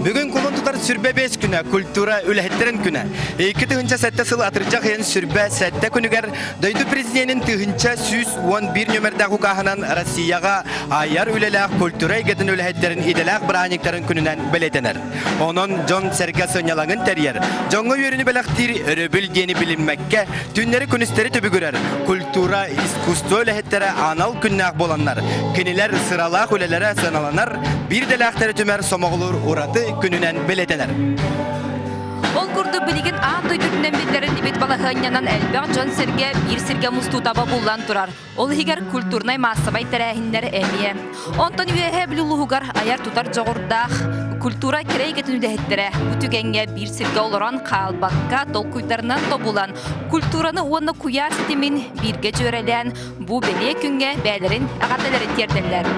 Бүгүн кулун тутар сүрбэ бэс күнэ, культура үлэһиттэрин күнэ. 2007 сыл атырдьах ыйын сүрбэ сэттэ күнүгэр дойду президенин 1111 нөмердээх укааһынан Россияҕа айар үлэлээх культура эйгэтин үлэһиттэрин идэлээх бырааһынньыктарын күнүнэн бэлиэтэнэр. Онон дьон-сэргэ сынньалаҥын тэрийэр, дьоҥҥо үөрүүнү бэлэхтиир өрөбүл диэни билиммэккэ, түннэри-күнүстэри түбүгүрэр культура, искусство үлэһиттэрэ анал күннээх буоланнар, кинилэр сыралаах үлэлэрэ сыаналанар, биир идэлээхтэри түмэр сомоҕолуур ураты күнүнэн бэлиэтэнэр. Ол курдук билигин аан дойду үрдүнэн биллэриллибит балаһыанньанан элбэх дьон-сэргэ биир сиргэ мустуута бобуллан турар. Ол иһигэр культурнай-маассабай тэрээһиннэр эмиэ. Онтон Үөһээ Бүлүү улууһугар айар-тутар дьоҕурдаах культура кэрэ эйгэтин үлэһиттэрэ бу түгэҥҥэ биир сиргэ олорон хаалбакка толкуйдарынан тобулан культураны уонна куйаар ситимин бииргэ дьүөрэлээн бу бэлиэ күҥҥэ бэйэлэрин эҕэрдэлэрин тиэрдэллэр.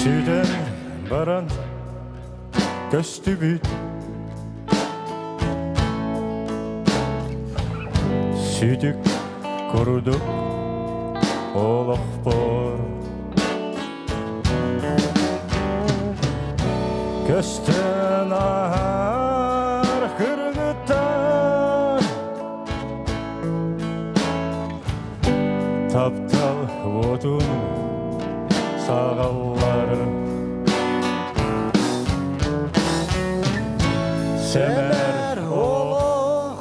Сүтэн баран көстүбүт Сүтүк курдук олохпор Көстөн ааһар кыргыттар Таптал уотун саҕаллар Сэмэр олох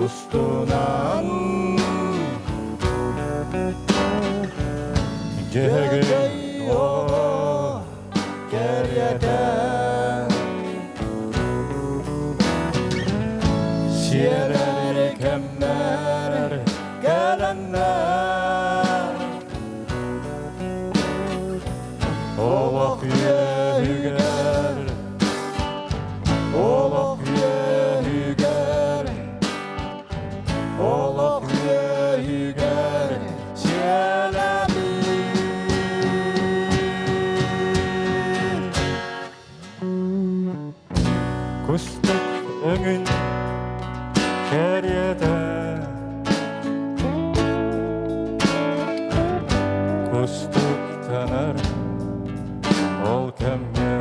устунан Дьөһөгөй оҕо кэриэтэ Сиэрэр кэмнэр кэлэннэр Олох үөһүгэр Олох үөһүгэр Олох үөһүгэр сиэлэбит Кустук өҥүн кэриэтэ Кустуктанар ол кэмҥэ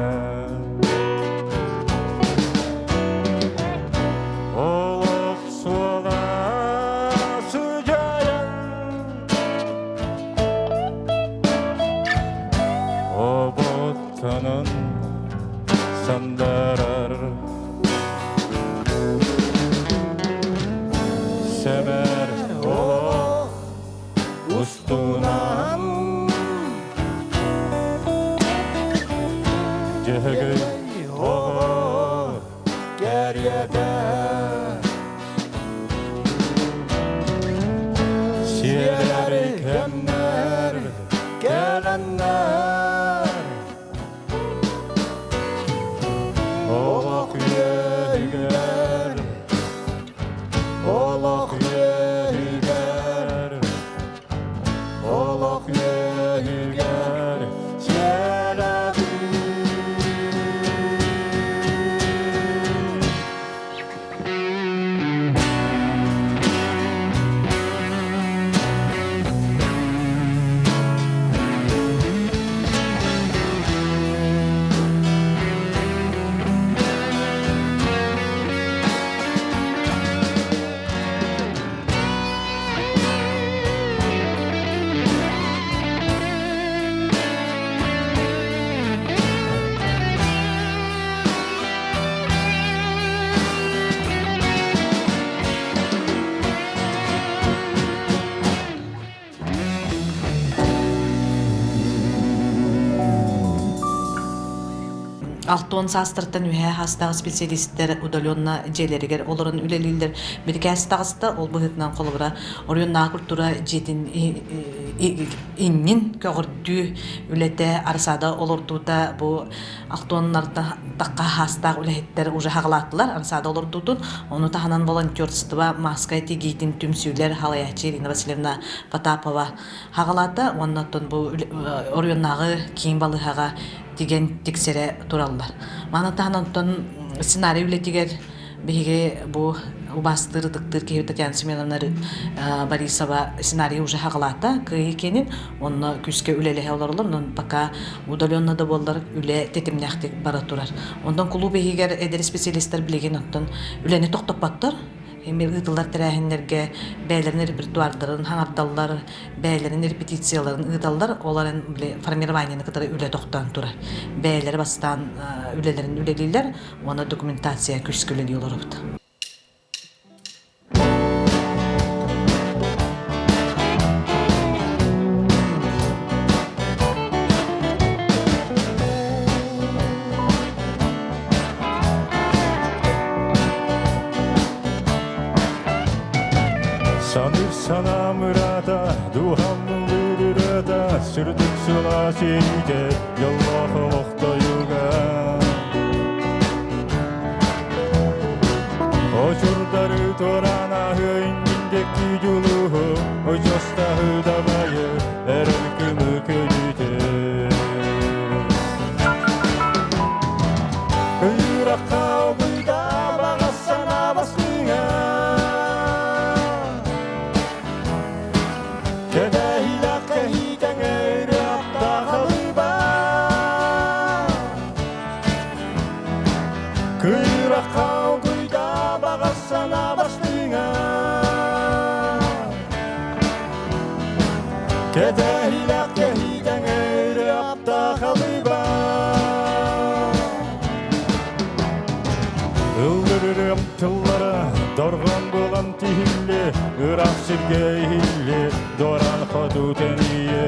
Олох суола сыдьаайан Оботтонон сандарар Сэмэр олох устунан Дьөһөгөй оҕо кэриэтэ Сиэрэр кэмнэр кэлэннэр Олох үөһүгэр Олох үөһүгэр Олох үөһүгэр сиэлэбит. 60 саастартан үһээ саастаах специалистэр удаленно дьиэлэригэр олорон үлэлииллэр. Бирикээс таҕыста, ол быһыытынан холобура оройуоннааҕы культура дьиэтин иннин көҕөрдүү үлэтэ, арасаада олордуута бу алтуоннарда тахха хаастаах үлэһиттэр уже хаҕалаатылар арасаада олордуутун. Ону таһынан волонтерство маска тигиитин түмсүүлэр халайааччы Ирина Васильевна Потапова хаҕалаата уонна оттон бу оройуоннааҕы киин балыыһаҕа тигэн тиксэрэ тураллар. Маны таһынан оттон сценарий үлэтигэр биһиги бу убаастыыр ытыктыыр киһи Татьяна Семеновна Борисова сценарий уже хаҕалаата кыайыы киэнин онно күүскэ үлэлэһэ олороллор онон пока удаленно да буоллар үлэ тэтимнээхтик бара турар. Онтон кулууп иһигэр эдэр специалистар билигин оттон үлэни тохтоппоттор. Эмиэ ыытыллар тэрээһиннэргэ бэйэлэрин репертуардарын хаҥардаллар, бэйэлэрин репетицияларын ыыталлар, ол эрэн били формированиены кытары үлэ тохтоон турар. Бэйэлэрэ бастаан үлэлэрин үлэлииллэр уонна документация күүскэ үлэлии олоробут. Саныыр санаам ыраата, дууһам ырыата, сүрдүк сылаас иэйиитэ, дьоллоох олох тойуга. Очурдары туораан аһыы инниндекки дьулуһу, очостаһы дабайы, эрэл кымы көнүтэ. Ыйырахха обуйда баҕас санаа бастыҥа Кэтэһиилээх кэһиитэҥ ырыаптаах алыба Кыырахха огуйда баҕас санаа бастыҥа Кэтэһиилээх кэһиитэҥ ырыаптаах алыба Ыллырырым тыллара дорҕоон буолан тиһилле, ыраах сиргэ иһилле, доран хоту тэнийе.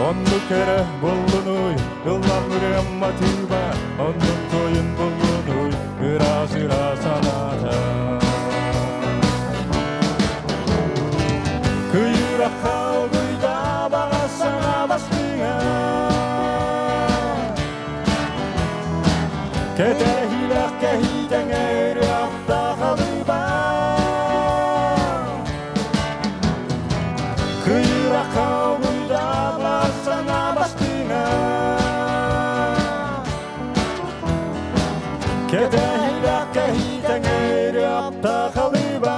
Оннук эрэ буллунуй, ыллам матыыба, оннук тойун буллунуй, ыраас ыраас санаата. Кыйырахха огуйда баҕа саҥа бастыҥа Кэтэһиилээх кэһиитэҥ ырыаптаах алыба Кыйырахха огуйда баҕа саҥа бастыҥа Кэтэһиилээх кэһиитэҥ ырыаптаах алыба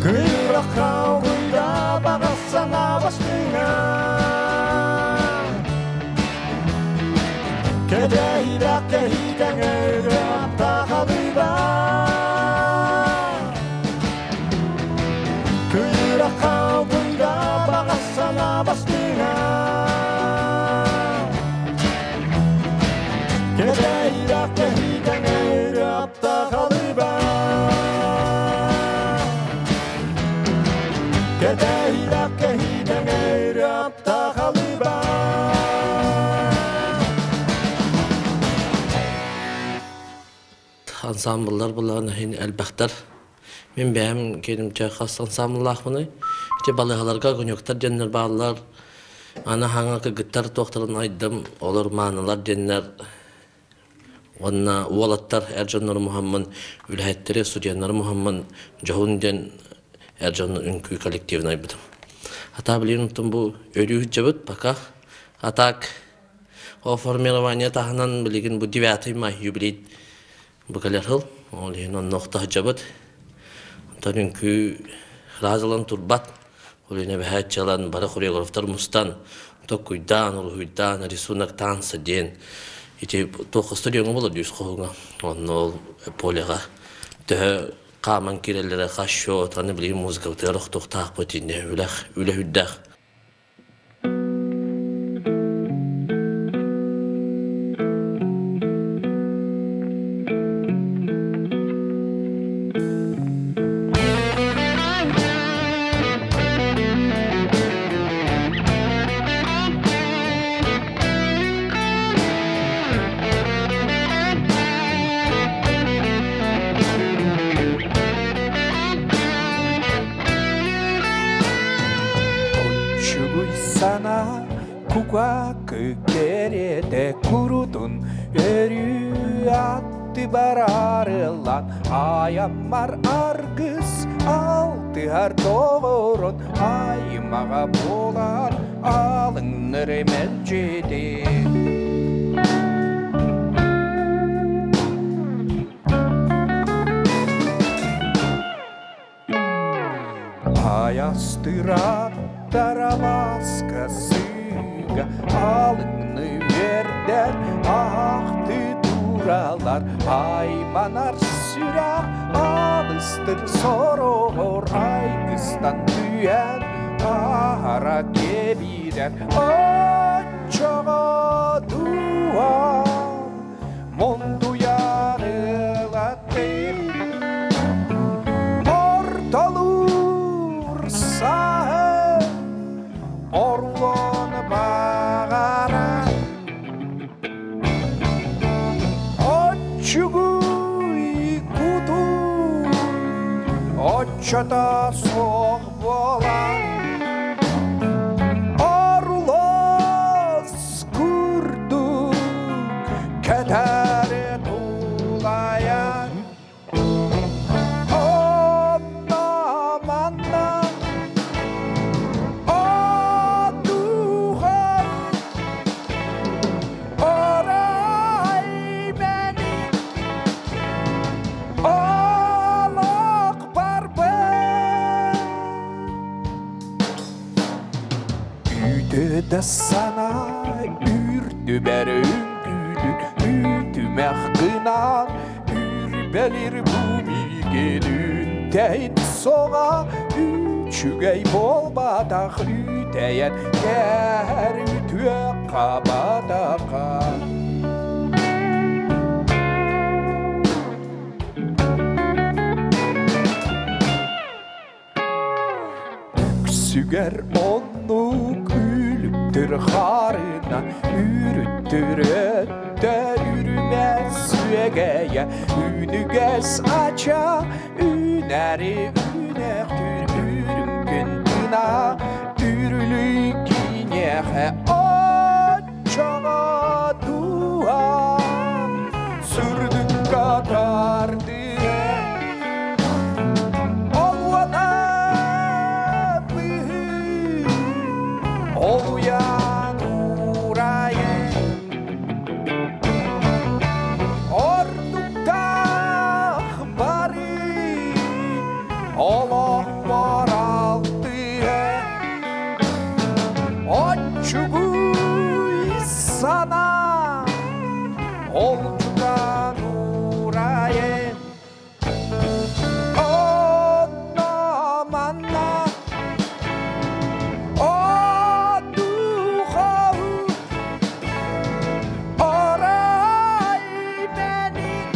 Кыырахха угуйда баҕас санаа бастыҥа Кэтэһиилээх кэһиитэҥ ырыаптаах алыба Кыырахха угуйда баҕас санаа бастыҥа Кэтэһиилээх кэһиитэҥ ырыаптаах алыба Кэтэһиилээх кэһиитэҥ ырыаптаах алыба Ансамбллар булан иһин элбэхтэр. Мин бэйэм киэнимчэ хас ансамбллаахпыный. Ити балыыһаларга огонёктар диэннэр бааллар. Аны хаҥа кыргыттар туохтарын айдым, олор маанылар диэннэр уонна уолаттар эр дьоннору муһаммын, үлэһиттэри, студеннары муһаммын дьоһун диэн эр дьон үҥкүү коллективын айбытым. Ата билигин оттон бу өрүү сылдьабыт пока. А так О формирование таһынан билигин бу 9 май юбилей бу кэлэр сыл. Ол иһин онно охто сылдьабыт. Онтон үҥкүү Разылан турбат. Ол иһин эбэһээт чалан бары хореографтар мустан, токкуйдаан, уруһуйдаан, рисунок танца диэн ити туох стадиоҥа буолар дүүс хоһуҥа. Онно ол полеҕа төһө хааман киирэллэрэ хас счет, аны билигин музыкабытыгар охтуохтаахпыт иннэ үлэх үлэ үрдээх. Оччугуй санаа кукаакы кэриэтэ курутун өрүү атты барарылан айаммар аргыс алтыһар доҕорун аймаҕа буолан алыҥныр мэлдьити. Айастырааттара ласка сыыга алыҥны үөрдэр аахты туралар айманар сүрэх алыстыр сороҕор айгыстан түһэн аһара кэбирэр оччоҕо дуо Мундуйан ылаттым Ортолуур сааһым Орлон баҕара Оччугуй кутуй Оччото суох буолан Орлос курдук кэтээри тулайан онно-манна одуһан орай мэнин олох барбын. Үүтү да санаа үрдүбэр үҥкүүлүр үүтүмэх гынан үрбэлир бу миигин үнтэйин соҕа үчүгэй буолбатах үтэйэн кэһэр үтүө хабатаха. Үксүгэр оннук үлүктүр хаарынан үрүттүр өттө үрүмэс сүөгэйэ үнүгэс ача үнэри үнэхтүр үрүҥкүн тына үрүлүй киниэхэ оччоҕо дуһан сырдыкка тардыа. Олуона быһыы, олуйан уурайын, ордуктаах бары олохпор алтыһа. Оччугуй санаа, олдьутан уурайын. Онно-манна одухау орай мэнин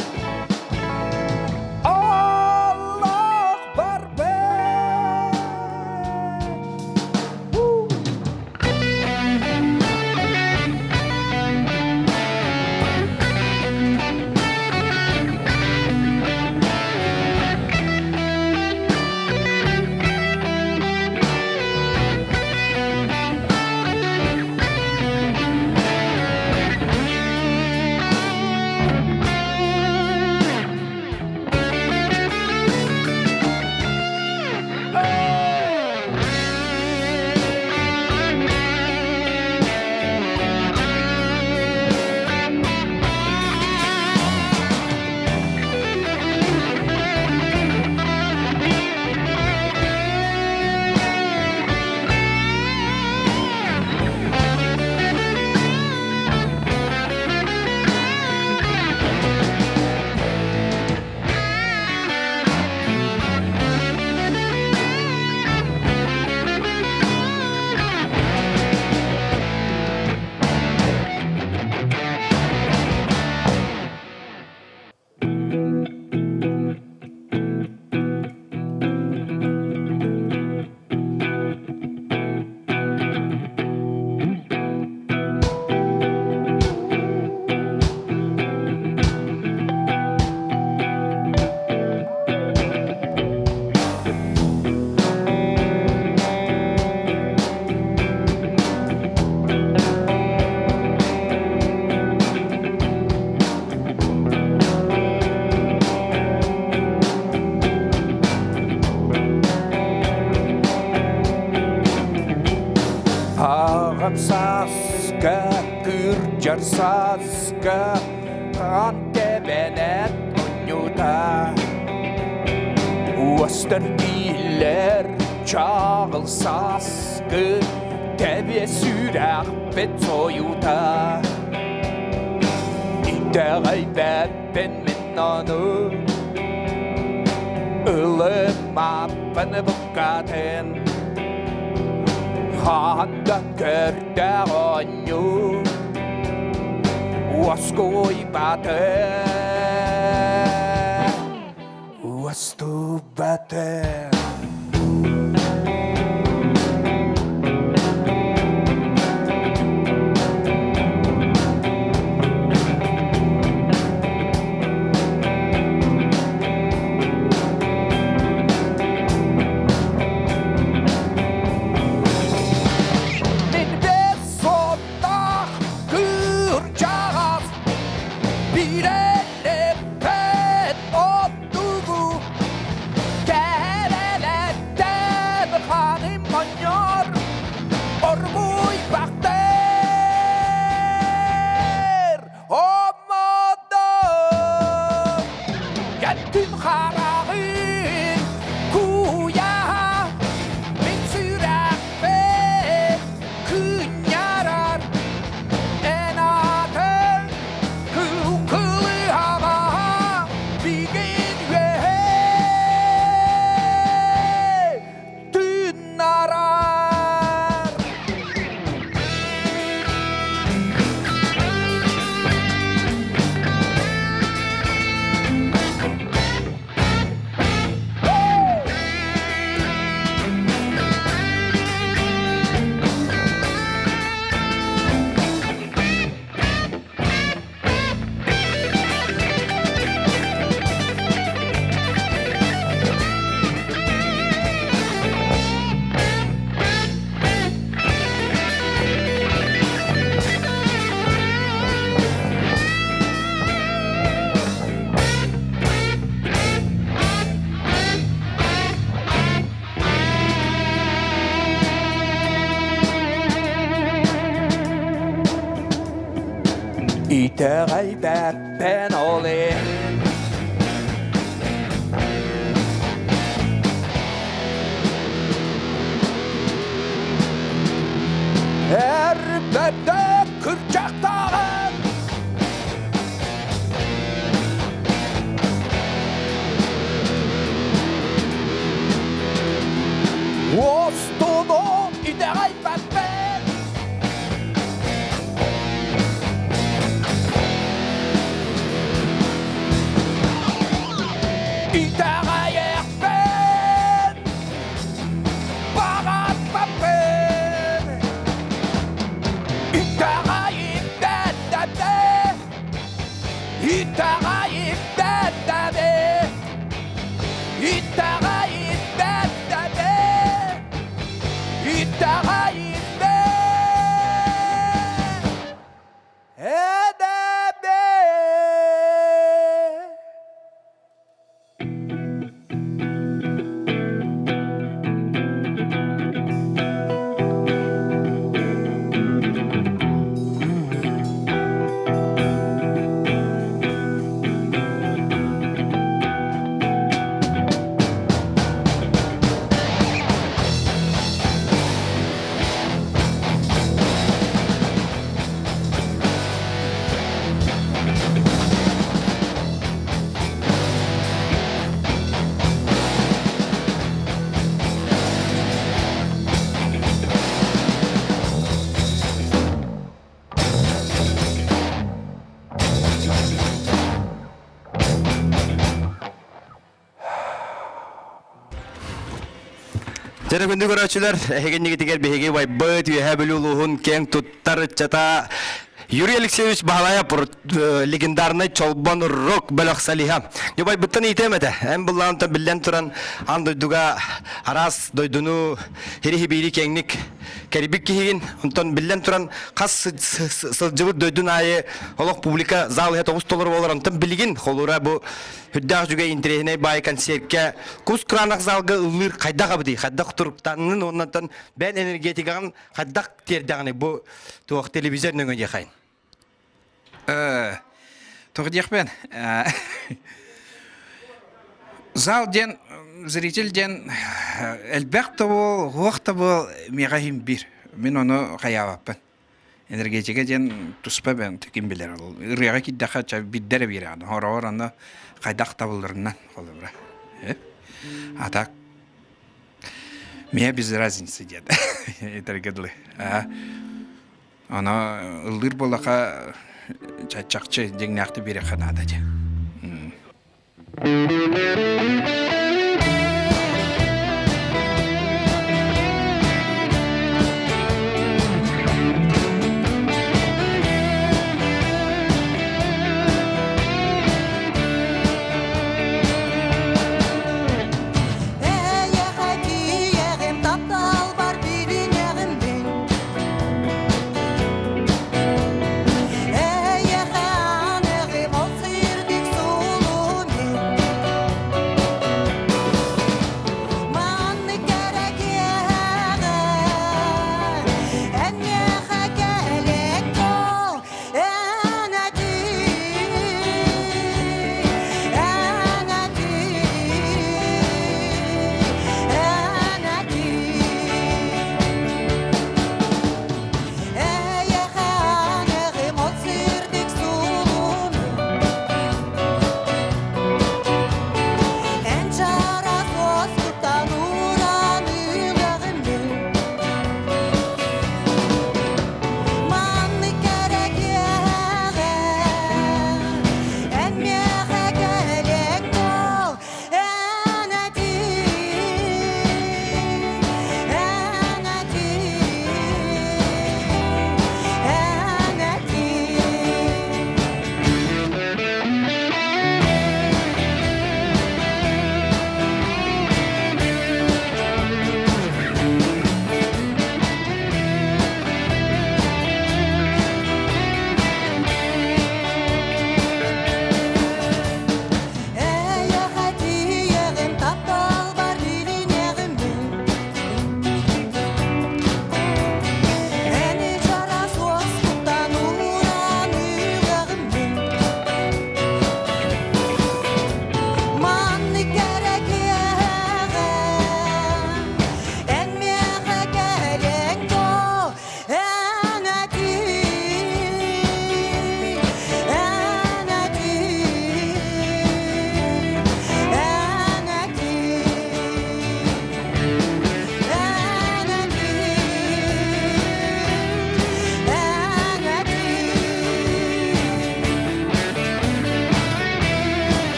олох барбын. Сааска, кырдьар сааска, хаан тэбэнэт мунньута. Уостар дииллэр чаҕыл сааскы, тэбиэ сүрэхпит сойута. Итэҕэйбэппин мин ону, ылыммаппын букатын. Хаһан да көрдөөх оонньуу Уоскуйбаты Уостубаты Минбес соттах кырдьаҕас Биирэлэппэт оттугу Кэрэлэттэн ханым монньор Оргуй бахтыр Омодо Кэттин хараҕын куйаха Мин сүрэхпин кынньарар Эн атын кылыһаҕа Бигин үөһэ тыыннарар. Итэҕэйбэппин ол иһин Эрбэтэ кырдьахтааҕын Уостуну итэҕэйбэппин Итэҕэйиэхпин баҕарбаппын Итэҕэйибэт Итэҕэйибэт Итэҕэйибэт Итэҕэйибэт Эдэбэ Дьэ күндү көрөөччүлэр, эһигиннигитигэр биһиги байбыт Үөһээ Бүлүү улууһун киэҥ туттар ыччата Юрий Алексеевич Баһылайап легендарный Чолбон рок бөлөх солиһа. Ньубайбыттан иитиэм этэ. Эн буллаантан биллэн туран аан дойдуга араас дойдуну хири-хибиири киэҥник Кэрибик киһигин, онтон биллэн туран хас сылдьыбыт дойдун аайы олох публика зал иһэ тоҕус толору буолар. Онтон билигин холура бу үрдээх үчүгэй интэриэһинэй баай концертка кус кураанах залга ыллыыр хайдах абытый, хайдах туруктаннын уоннантан бэйэн энергетикаҕын хайдах тиэрдэҕиний бу туох телевизор нөҥө диэхайын. Тоҕо диэхпин зал диэн зритель диэн элбэх да буол, уһуох да буол миэхэ иһин биир. Мин ону хайаабаппын. Энергетика диэн туспа бэйэм ким билэр ол. Ырыаҕа киирдэххэ чэ биирдэ эрэ биэрэҕин. Хороҕор ону хайдах табылларынан холобура. А так мне без разницы диэн этэргэ дылы. Аны ыллыыр буоллахха чахчы дьиҥнээхтик биэриэххэ наада дии. Эйэхэ тиийэҕим тапталбар билиниэҕим мин. Эйэхэ аныгым ол сирдик сулумин.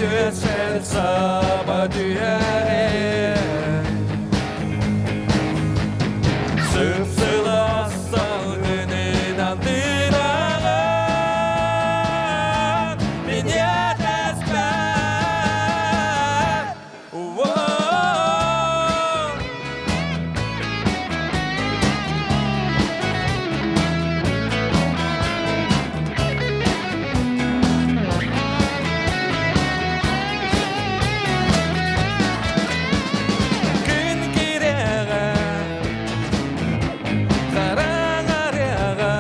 түөсэр саба түһэрэ Сып-сылаас салгынынан тыынаҕын Меня Күн кирэҕэ хараҥарыаҕа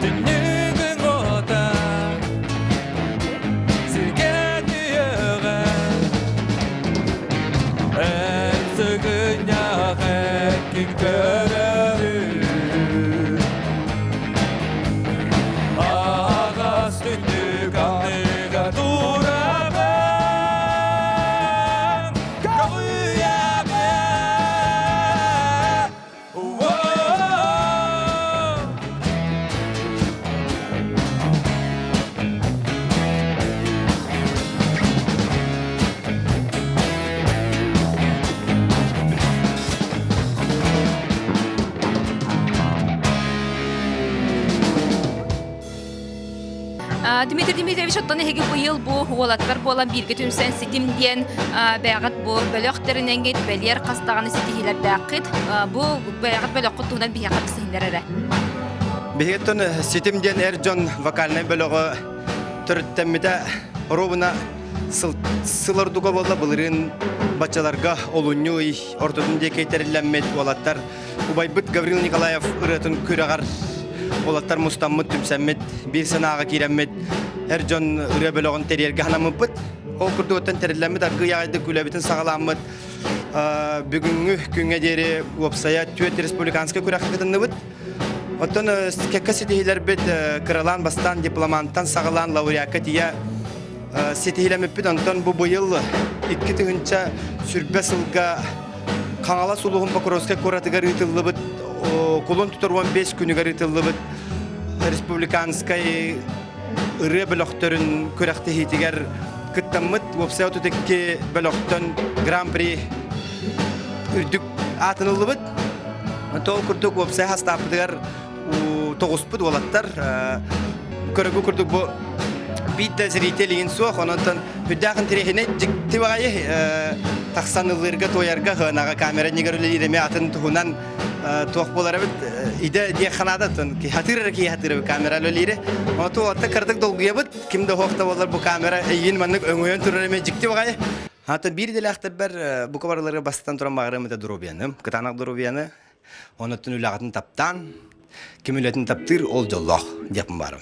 түннүгүн уота сиргэ түһүөҕэ эн сыгынньах эккин көрөрү Аҕас түннүк анныгар турабын Көҕүйэбин Дмитрий Дмитриевич оттон эһиги быйыл бу уолаттар буолан бииргэ түмсэн ситим диэн бэйэҕит бу бөлөх тэринэҥҥит бэлиэр хас даҕаны ситиһиилэрдээххит. Бу бэйэҕит бөлөххүт туһунан биһиэхэ билсиһиннэр эрэ. Биһиги ситим диэн эр дьон вокальнай бөлөҕө төрүттэммитэ оруобуна сыл ордуга буолла былырыын баччаларга олунньу ый ортотун диэки тэриллэммит уолаттар убайбыт Гаврил Николаев ырыатын күрэҕэр уолаттар мустаммыт түмсэммит биир санааҕа киирэммит эр дьон ырыа бөлөҕүн тэрийэргэ санаммыппыт ол курдугуттан тэриллэммит аргыый аҕайдык үлэбитин саҕалааммыт бүгүҥҥү күҥҥэ диэри уопсайа түөрт республиканскай күрэххэ кытынныбыт. Оттон кэккэ ситиһиилэрбит кыралаан бастаан дипломанттан саҕалаан лауреакка тиийэ ситиһиилэммиппит. Онтон бу быйыл 2000 сылга Хаҥалас улууһун Покровскай куоратыгар ыытыллыбыт кулун тутар 15 күнүгэр ыытыллыбыт республиканскай ырыа бөлөхтөрүн күрэхтэһиитигэр кыттаммыт уопсай 32 бөлөхтөн гран-при үрдүк аатын ыллыбыт. Ол курдук уопсай хастааппытыгар тоҕуспут уолаттар көрөгү курдук бу биир да зритель игин суох ононтон үрдээх интэриэһинэй дьикти баҕайы тахсан ыллыырга туойарга хыанаҕа камера нигер үлэлиир эмиэ атын туһунан туох буолар эбит идэ диэх ханаада хатыыр эрэ киһи хатыыр эбит камера үлэлиири оту отта кыратык долгуйабыт ким да суох да буоллар бу камера эйиин маннык өҥөйөн турар эмиэ дьикти баҕайы Хата биир идэлээхтэрбэр бука барыларга бастатан туран баҕарыам этэ доруобуйаны, кытаанах доруобуйаны, онуттан үлэҕитин таптаан, ким үлэтин таптыыр, ол дьоллоох диэхпин баарым.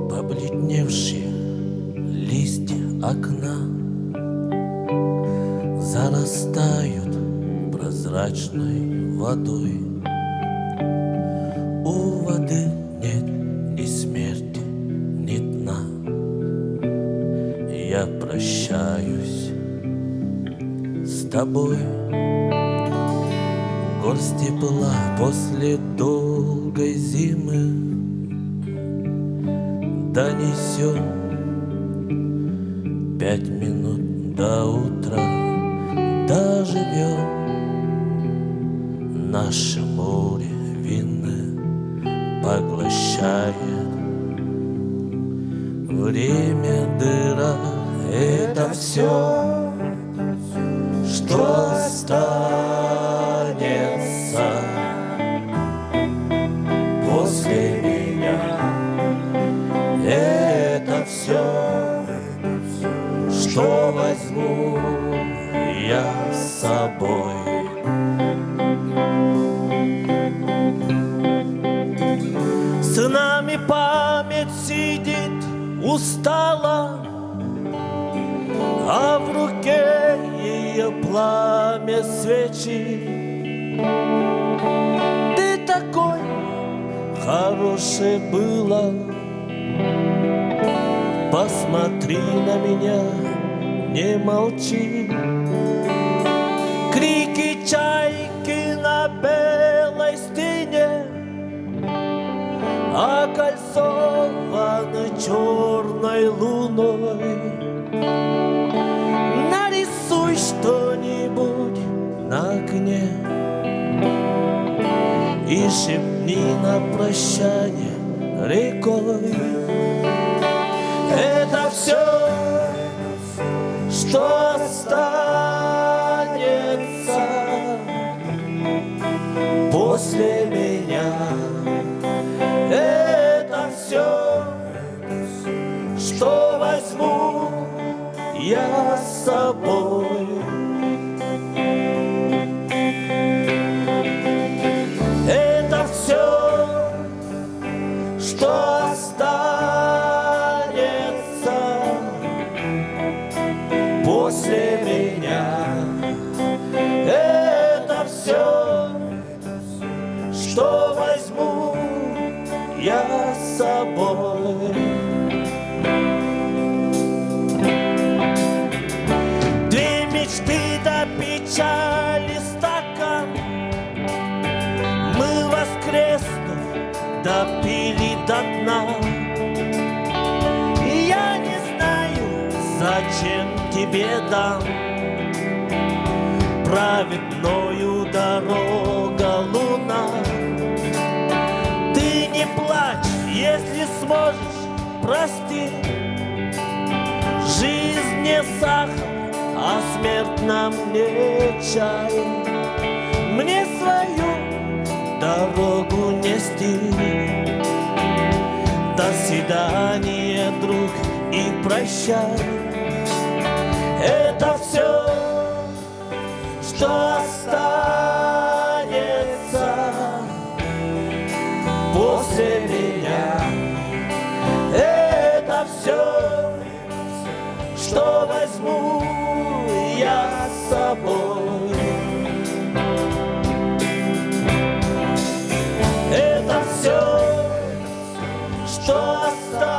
Побледневшие листья окна Зарастают прозрачной водой. У воды нет ни смерти, ни дна. Я прощаюсь с тобой. Горсть тепла после долгой зимы Донесем 5 минут до утра доживем. Наше море вины поглощает Время дыра — это все, что останется после меня. Это все, Что возьму я с собой? С нами память сидит устала, А в руке ее пламя свечи. Ты такой хороший была, Посмотри на меня, не молчи. Крики чайки на белой стене Окольцованы черной луной. Нарисуй что-нибудь на окне И шепни на прощание рекой. Это все, что останется после меня. Это все, что возьму я с собой. Это все, что останется после меня. Это все, что возьму я с собой. Две мечты до печали стакан Мы воскреснув допили до дна. Я не знаю, зачем тебе дам Правит мною дорога луна. Ты не плачь, если сможешь, прости. Жизнь не сахар, а смерть нам не чай. Мне свою дорогу нести. До свидания, друг, и прощай. Это все, что останется после меня. Это все, что возьму я с собой. Это все, что останется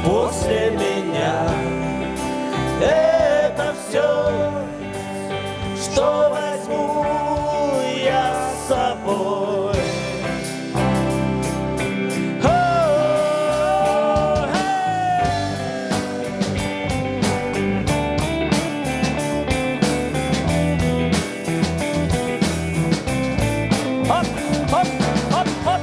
после меня. Это все, что возьму я с собой. О, эй! Хоп, хоп, хоп, хоп.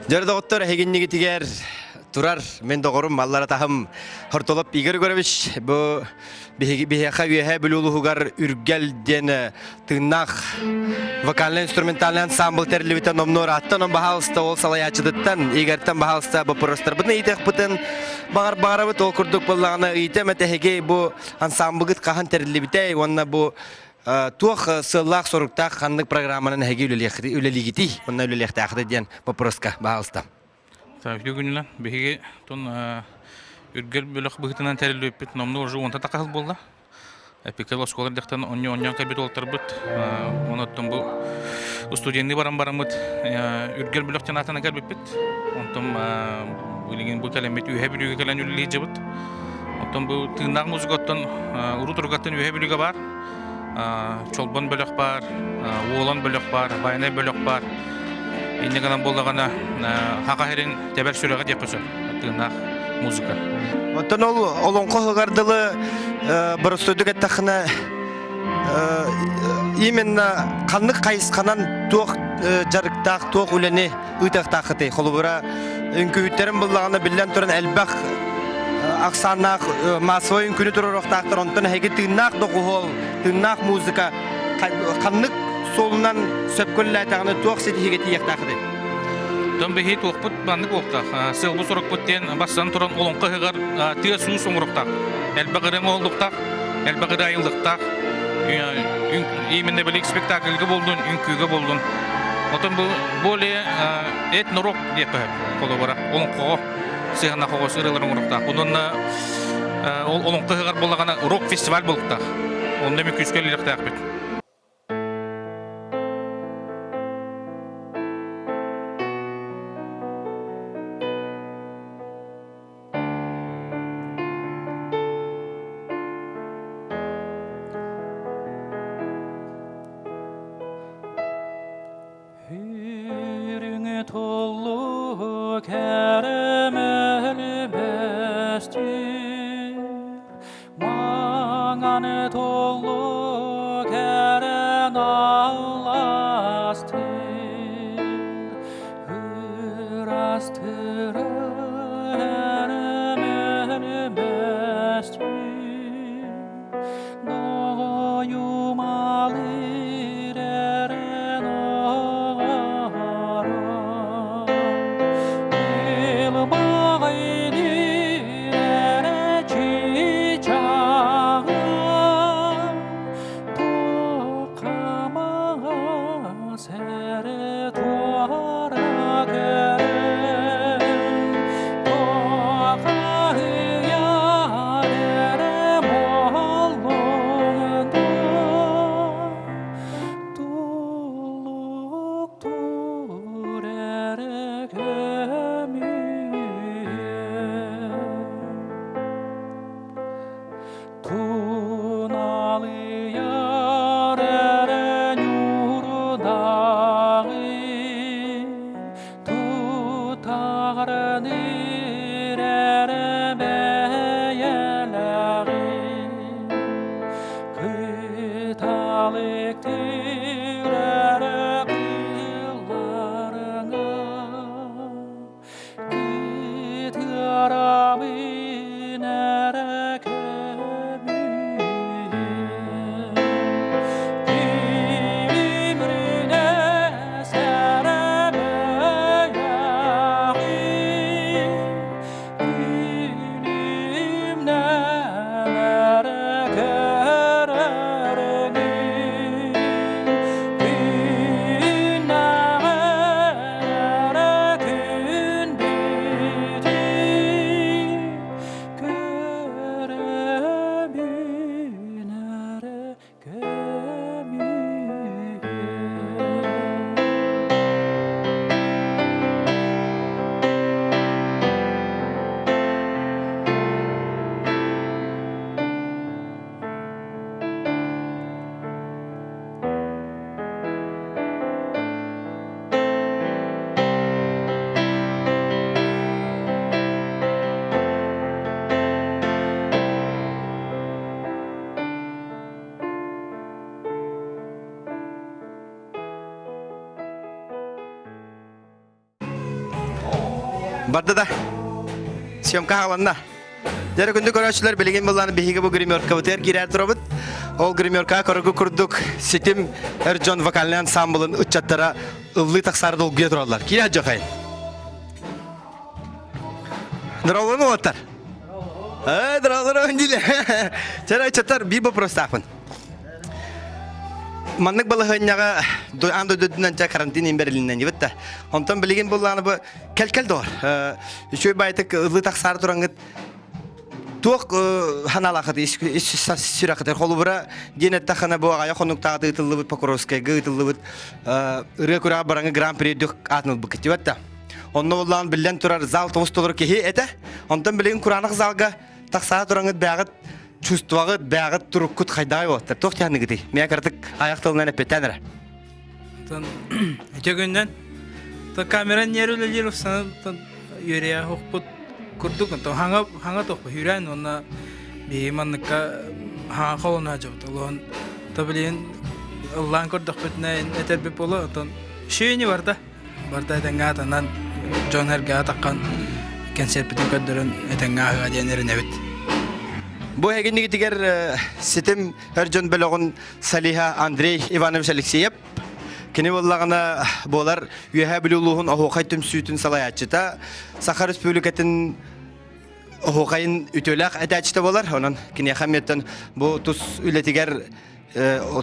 Дьэр доҕоттор, эһигиннигитигэр турар мен доҕорум маллара таһым Хортолоп Игорь Егорович бу биһиги биһиэхэ үөһээ Бүлүү улууһугар Үргэл диэн тыыннаах вокально-инструментальный ансамбль тэриллибитэ номнуо ырааттан он баһаалыста ол салайааччытыттан Игорьтан баһаалыста боппуруостарбытын ыйытыахпытын баҕар баҕарабыт ол курдук буоллаҕына ыйытыам этэ эһиги бу ансамблгыт хаһан тэриллибитэй уонна бу туох сыаллаах-соруктаах ханнык программанан эһиги үлэлиигитий уонна үлэлиэхтээххитий диэн боппуруоска баһаалыста. Үтүө күнүнэн биһиги тун үргэл бөлөх быһыытынан тэриллибиппит номнуо уже уонта тахха сыл буолла. Эпикэл оскуола эрдэхтэн онньо-онньоон кэлбит уолаттарбыт онуттан бу студенныы баран бараммыт үргэл бөлөх диэн аатынан кэлбиппит. Онтон билигин бу кэлэммит Үөһээ Бүлүүгэ кэлэн үлэлии сылдьабыт. Оттон бу тыыннаах музыка оттон урут уругаттан Үөһээ Бүлүүгэ баар. Чолбон бөлөх баар, Уолан бөлөх баар, Байанай бөлөх баар. Инньэ гынан буоллаҕына Хаха сирин тэбэр сүрэҕэ диэххэ сөп тыыннаах музыка. Оттон ол олоҥхо ыһыгар дылы боростуойдук эттэххинэ именно ханнык хайысханан туох дьарыктаах, туох үлэни ыытыахтааххытый? Холобура, үҥкүүһүттэрин буллаҕына биллэн туран элбэх ахсааннаах массовай үҥкүүнү туруоруохтаахтар, онтон эһиги тыыннаах доҕуһуол, тыыннаах музыка ханнык суолунан сөпкө үлэлээтэҕинэ туох ситиһиигэ тиийиэхтээххитий? Дон биһи туохпут маннык буолуохтаах. Сыалбыт сорукпут диэн бастан туран олоҥхо ыһыгар тыа суус оҥоруохтаах. Элбэх ырыа оҥоһуллуохтаах, элбэх ырыа айыллыахтаах. Именно били спектакльга болдун, үҥкүүгэ болдун. Отон бу более этнорок диэххэ холобура олоҥхоҕо сыһыаннаах оҕос ырыалар оҥоруохтаах. Онон ол олоҥхо ыһыгар буоллаҕына рок-фестиваль буолуохтаах. Онно эми күүскэ үлэлиэхтээхпит. Үрүҥ туллук кэрэмэл бэстир, Маҥан туллук эрэн алластыр, Ырастыра эрэмэл бэстир, Туналыйар эрэ ньуурдааҕы Тутаҕарыныыр эрэ бэйэлээҕи Кыталыктыыр эрэ кыылларыҥа Кытыарамын эрэ көмүһүн Тимиринэ сэрэмэйэҕин. Барда да. Съемка хааланна. Дьэ күндү көрөөччүлэр билигин былаан биһиги бу гримеркабытыгар киирээр турабыт. Ол гримерка көрөгү курдук ситим эр дьон вокальный ансамблын ыччаттара ыллыы тахсаары долгуйа тураллар. Киирэ дьохай. Здраволун уолаттар. Э, здраволун диле. Чара ыччаттар биир вопростаахпын. Маннык балаһыанньаҕа аан дойдутунан ча карантин имбэрилиннэн дибит да. Онтон билигин буллааны бу кэл-кэл доор. Үчүгэй байтык ылыы тахсаары тураңгыт туох ханалаахыт сүрэхитер холубура диэн эттэххинэ бу аҕайа хонуктаҕа ыытыллыбыт Покровскайга ыытыллыбыт ырыа күрэҕэ бараҥы гран-при үрдүк аатын ылбыккыт дибэт да. Онно буллаан биллэн турар зал тоҕус толору киһи этэ. Онтон билигин кураанах залга тахсаары тураҥыт бэҕит чувствоҕыт, бэҕит туруккут хайдаҕай буолаттар. Туох тиһанныгытый? Мия кыратык аяқ тылынан эппиэттээн эрэ. Тон үтө күннэн то камера ньиэр үлэлиир устан үөрүйэх охпут курдук то хаҥа хаҥа тохпу хүрэн уонна биһи манныкка хаҥа холоно дьобут олоон то билин ыллаан көрдөхпүтүнэ этэрбит буолуо отон шүйүнү барда барда этэҥҥэ атанан дьон эргэ атаххан кэнсиэрпитин көрдөрөн этэҥҥэ аһыа диэн эрэнэбит. Бу эһигиннигитигэр ситим эр дьон бөлөҕүн Салиха Андрей Иванович Алексеев кини буоллаҕына буолар Үөһээ Бүлүү улууһун оһуохай түмсүүтүн салайааччыта, Саха Республикатын оһуохайын үтүөлээх этээччитэ буолар. Онон киниэхэ эмиэттэн бу тус үлэтигэр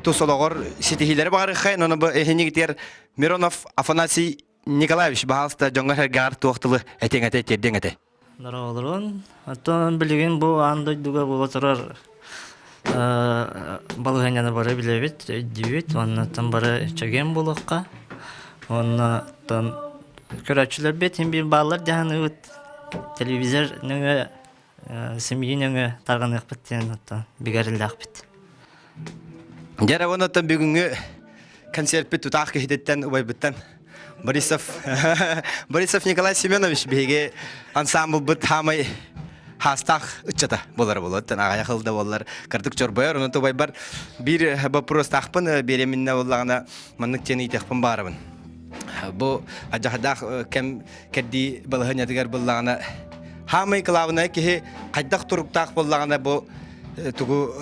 тус олоҕор ситиһиилэри баҕарыаххайын. Онон бу эһинигитигэр Миронов Афанасий Николаевич, баһаалыста дьоҥҥор-сэргэҕэр туох тылы этиэҥ этэ, тиэрдиэҥ этэ? Дорооболорун. Оттон билигин бу аан дойдуга буола турар балаһыанньаны бары билэбит, өйдүүбүт. Уонна бары чэгиэн буолуохха. Уонна оттон көрөөччүлэрбит син биир бааллар дьаһаныыбыт. Телевизор нөҥүө, семьи нөҥүө тарҕаныахпыт диэн оттон бигэриллээхпит. Дьэ эрэ оттон бүгүҥҥү концертпит тутаах киһититтэн убайбыттан Борисов Борисов Николай Семенович биһиги ансамблбыт хаамай хаастаах ыччата буолар буолуоттан аҕайах ылда буоллар кырдык чорбойор онон убайбар биир боппуруостаахпын биэреминнэ буоллаҕына маннык диэн ыйтыахпын баарабын бу адьахадаах кэм кэрдии балаһыанньатыгар буллаҕына хаамай кылаабынай киһи хайдах туруктаах буоллаҕына бу тугу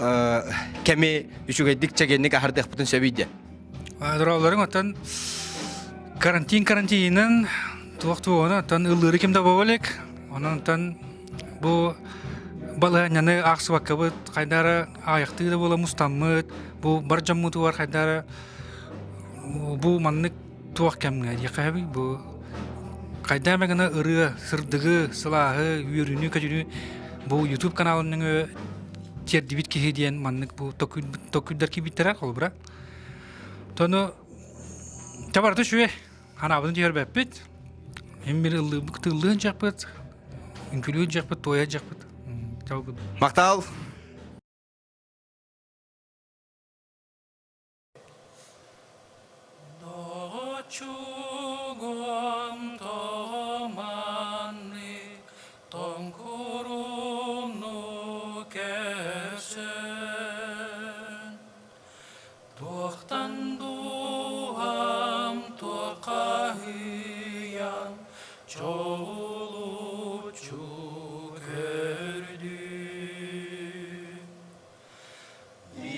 кэми үчүгэйдик чэгиэнник аһардыахпытын сөбүй диэн. Дороолорун оттон карантин карантинынан туох туоҕуна оттон ыллыыры ким да буола илик. Онон оттон бу балаһыанньаны аахсыбаккабыт хайдара аайахтыы да буола мустаммыт бу бар дьоммутугар хайдара бу маннык туох кэмҥэ диэххэ сөбүй бу хайдах эмэ гына ырыа сырдыгы сылааһы үөрүүнү көтүүнү бу YouTube каналын нөҥүө тиэрдибит киһи диэн маннык бу токуйдар киирбиттэрэ холобура тону табарда үчүгэй ханаабытын түһэрбэппит им бир ыллыыбыт ыллыан дьахпыт үҥкүлүүн дьахпыт туойа дьахпыт Махтал. Чугун томаннык тоҥкуруну кэсэн, Туохтан дууһам туоххаһыйан чоҕулуччу көрдүм.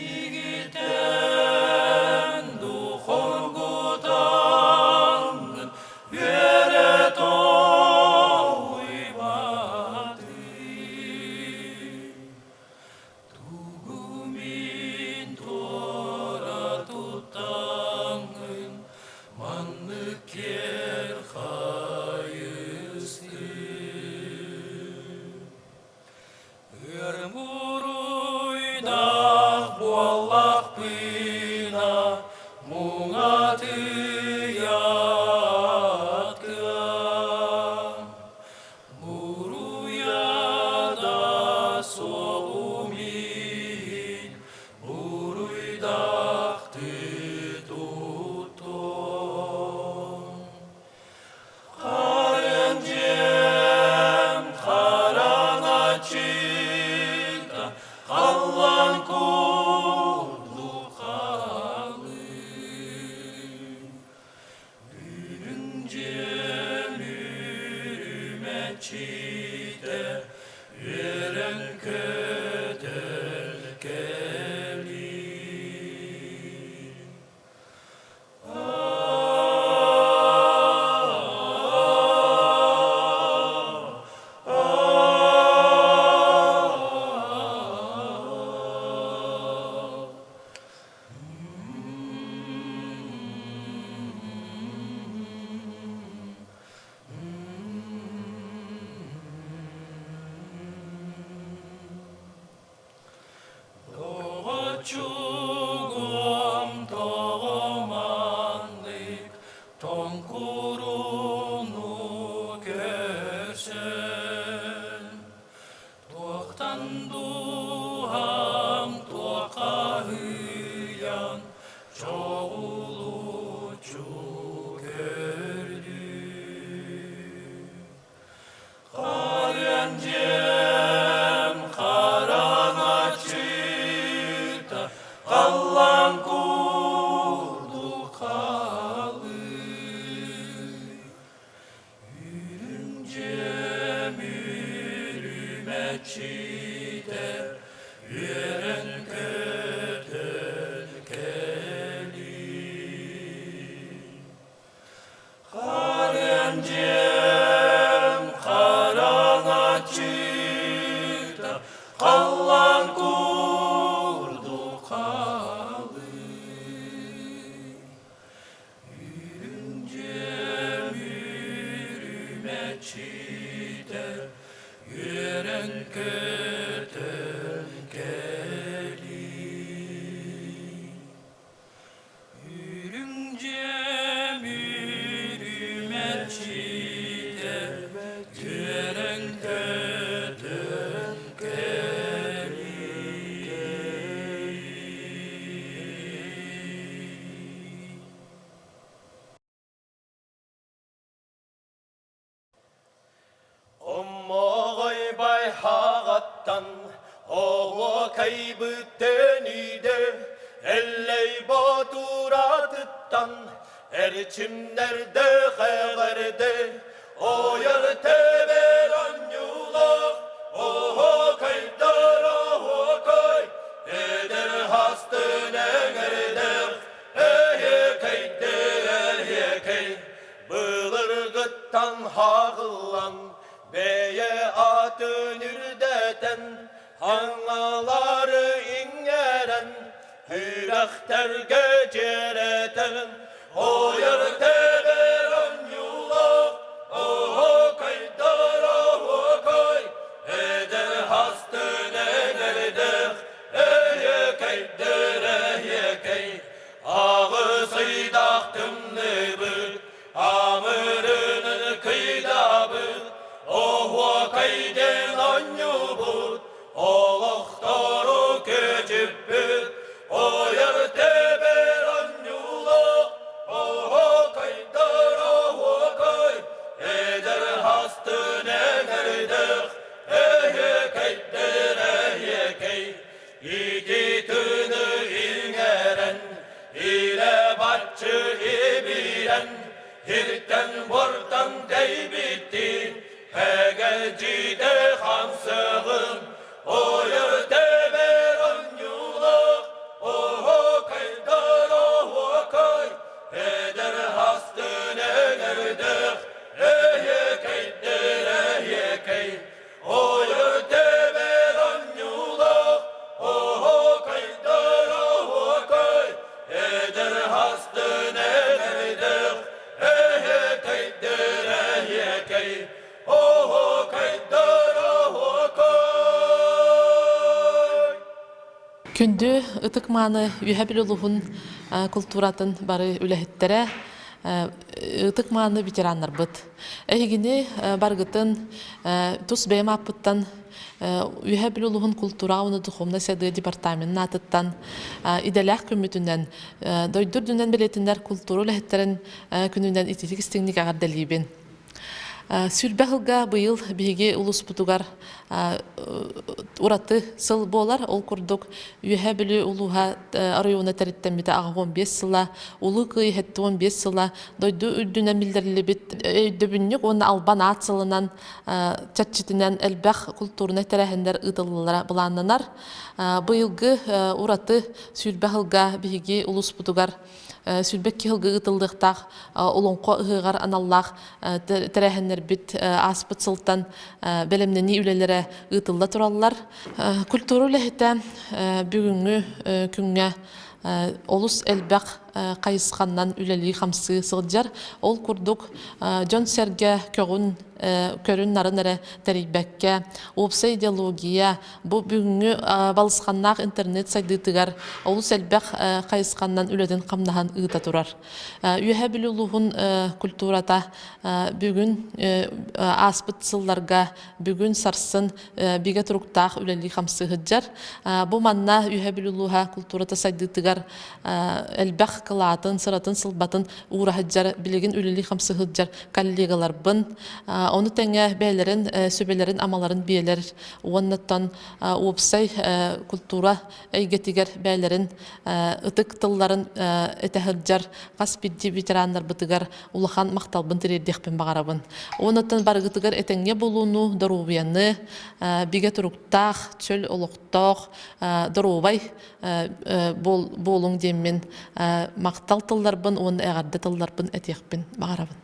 Игитэн духоргутаҥҥын үөрэ тоһуйбатый. Тугу мин туора туттаҥҥын маннык киэр хайыстым. Ыар-буруйдаах буоллахпына, муҥатыйатыам. Буруйа да суоҕум иһин, буруйдаахтыы туттуом. Харын дьиэм хараҥаччыта халлаан курдук. Үмэчитэ үөрэн көтөн кэлин. Доҕоччугум тоҕоманнык тоҥкуруну көрсөн, Туохтан дууһам туоххаһыйан чоҕулуччу көрдүм. Харыан дьиэм хараҥаччыта халлаан курдук халый. Үрүҥ дьиэм үрүмэччитэ үөрэн көтөн кэлин. Харыан дьиэм хараҥаччыта халлаан курдук халый. Үрүҥ дьиэм үрүмэччитэ үөрэн көтөн кэлин. Үрүҥ дьиэм үрүмэччитэ үөрэн көтөн кэлин. Омоҕой байхаҕаттан оһуокайбыт төнүйдэ, Эллэй ботуратыттан эрчимнэрдэ эҕэрдэ, Ойор тэбэр онньуулаах оһуокайдар оһуокай, Эдэр хастын эҥэрдэх эһиэкэйдэр эһиэкэй, Былыргыттан хаҕыллан, бэйэ атын үрдэтэн, хаҥалары иҥэрэн, сүрэхтэргэ дьиэрэтэн, ойор тэбэр оонньуулаах оһуокайдар оһуокай, эдэр хастын эҥэрдэх эһиэкэйдэр эһиэкэй, Аҕыс ыйдаах тымныыбыт, амырыынын кыйдаабыт, оһуокай диэн оонньуубут, олохтору көчүппүт, ойор тэбэр оонньуулаах, оһуокайдар оһуокай, эдэр хастын эҥэрдэх, эһиэкэйдэр эһиэкэй, Ити тыыны иҥэрэн, илэ-баччы ибиирэн, Һиртэн-буортан тэйбиттии, эгэлдьитэ хамсыгын, ойор тэбэр оонньуулаах, оһуокайдар оһуокай, эдэр хастын эҥэрдэх, эһиэкэйдэр эһиэкэй, Ойор тэбэр оонньуулаах, оһуокайдар оһуокай, эдэр хастын эҥэрдэх, эһиэкэйдэр эһиэкэй, оһуокайдар оһуокай. Күндү ытык-мааны Үөһэ Бүлүү улууһун култууратын бары үлэһиттэрэ, ытык-мааны ветераннарбыт. Эһигини барыгытын тус бэйэм ааппыттан Үөһэ Бүлүү улууһун култуураҕа уонна духовнай сайдыы департаменын аатыттан идэлээх күммүтүнэн дойду үрдүнэн бэлиэтэнэр култуура үлэһиттэрин күнүнэн ититик истиҥник эҕэрдэлиибин. Сүрбэ сылга быйыл биһиги улууспутугар ураты сыл буолар. Ол курдук Үөһээ Бүлүү улууһа оройуона тэриттэммитэ 85 сыла, Улуу Кыайыы 75 сыла, дойду үрдүнэн биллэриллибит өйдөбүнньүк уонна албан аат сылынан чэрчитинэн элбэх культурнай тэрээһиннэр ыытыллаллара былааннанар. Быйылгы ураты сүүрбэ сылга биһиги улууспутугар 22 сылга ыытыллыахтаах Олоҥхо ыһыаҕар аналлаах тэрээһиннэрбит ааспыт сылтан бэлэмнэнии үлэлэрэ ыытылла тураллар. Культура үлэһитэ бүгүҥҥү күҥҥэ олус элбэх хайысханнан үлэлии-хамсыы сылдьар. Ол курдук дьон-сэргэ көҕүн көрүн-нарын эрэ тэрийбэккэ, уопсай идеология, бу бүгүҥҥү балысханнаах интернет сайдыытыгар олус элбэх хайысханнан үлэтин хамнаһын ыыта турар. Үөһээ Бүлүү улууһун культурата бүгүн ааспыт сылларга бүгүн сарсын бигэ туруктаах үлэлии-хамсыы сылдьар. Бу манна Үөһээ Бүлүү улууһа культурата сайдыытыгар элбэх кылаатын, сыратын-сылбатын уура сылдьар, билигин үлэлии-хамсыы сылдьар коллегаларбын, ону тэҥэ бэйэлэрин сүбэлэрин-амаларын биэлэр уоннаттан уопсай культура эйгэтигэр бэйэлэрин ытык тылларын этэ сылдьар хас биирдии ветераннарбытыгар улахан махталбын тириэрдиэхпин баҕарабын. Уоннаттан барыгытыгар этэҥҥэ буолууну, доруобуйаны, бигэ туруктаах, чөл олохтоох, доруобай буолуҥ диэммин махтал тылларбын уонна эҕэрдэ тылларбын этиэхпин баҕарабын.